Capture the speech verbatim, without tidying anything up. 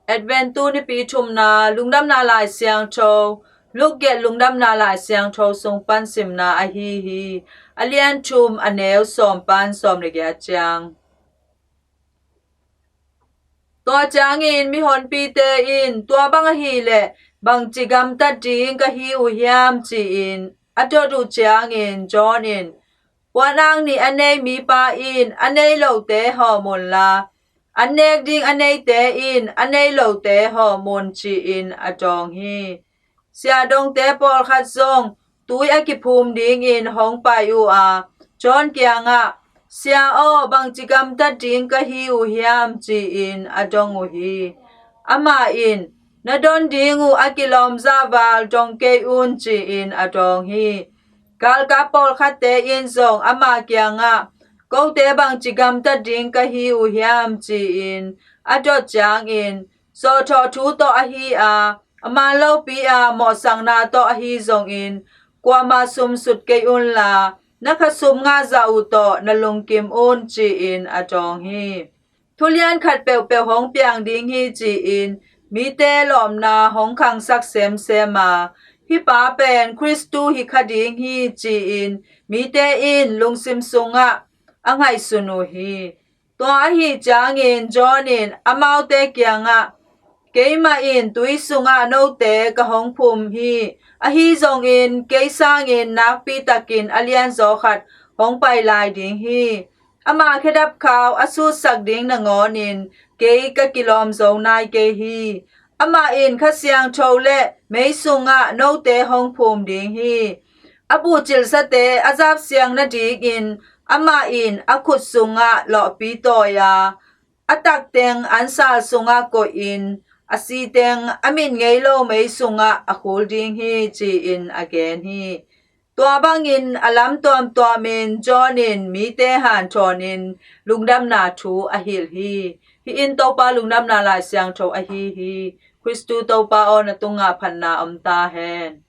Advent tu nipi thumna Lungdamna Lai Siangtho, Luke gelh Lungdamna Lai Siangtho sung pan simna ahi hi. A lian thum, a neu sawm pan sawm le giat ciang. Tua ciangin mihonpite in, "Tua bang ahih leh bangci gamtat ding ka hi uh hiam?" ci-in a dot uh ciangin John in, "Puanang nih a nei mipa in a nei lote hawm unla, an nek ding a neite in a nei lote hawm un," ci-in a dawng hi. Siahdongte pawlkhat zong tui a kiphum dingin hong pai uh a, John kiangah, "Sia aw, bangci gamtat ding ka hi uh hiam?" ci-in a dong uh hi. Amah in, "Na don ding uh a kilawm zah val dong kei un," ci-in a dawng hi. Galkap pawlkhatte in zong ama kiangah, "Kote bangci gamtat ding ka hi uh hiam?" ci-in a dot ciangin, "Sawhthawh thu tawh ahi a, a man lopi a mawhsakna tawh ahi zongin, kuamah sum sut kei unla, na khasum ngah zah uh tawh na lungkim un," ci-in a dawng hi. Thu lian khat peuhpeuh hong piang ding hi ci-in mite lawpna hong khangsak semsem a, "Hih pa pen Khristu hi kha ding hi," ci-in mite in lungsim sungah a ngaihsun uh hi. Tua ahi ciangin John in amaute kiangah, "Keimah in tui sungah note ka hong phum hi. Ahi zongin kei sangin nakpi takin a lianzaw khat hong pai lai ding hi. Ama khedap khau a sutsak ding nangawnin kei ka kilawm zo nai kei hi. Amah in Kha Siangtho le mei sungah note hong phum ding hi. A buhcilsate a zapsiang nadingin amah in a khut sungah lawhpi tawi a, a takteng ansal sungah koihin, a siteng a mit ngei lo mei sungah a khul ding hi," ci-in a gen hi. Tua bangin a lam tuamtuamin John in mite hanthawnin lungdamna thu a hilh hi. Hih in Topa Lungdamna Lai Siangtho ahi hi. Khristu Topa aw, na tungah phatna om ta hen.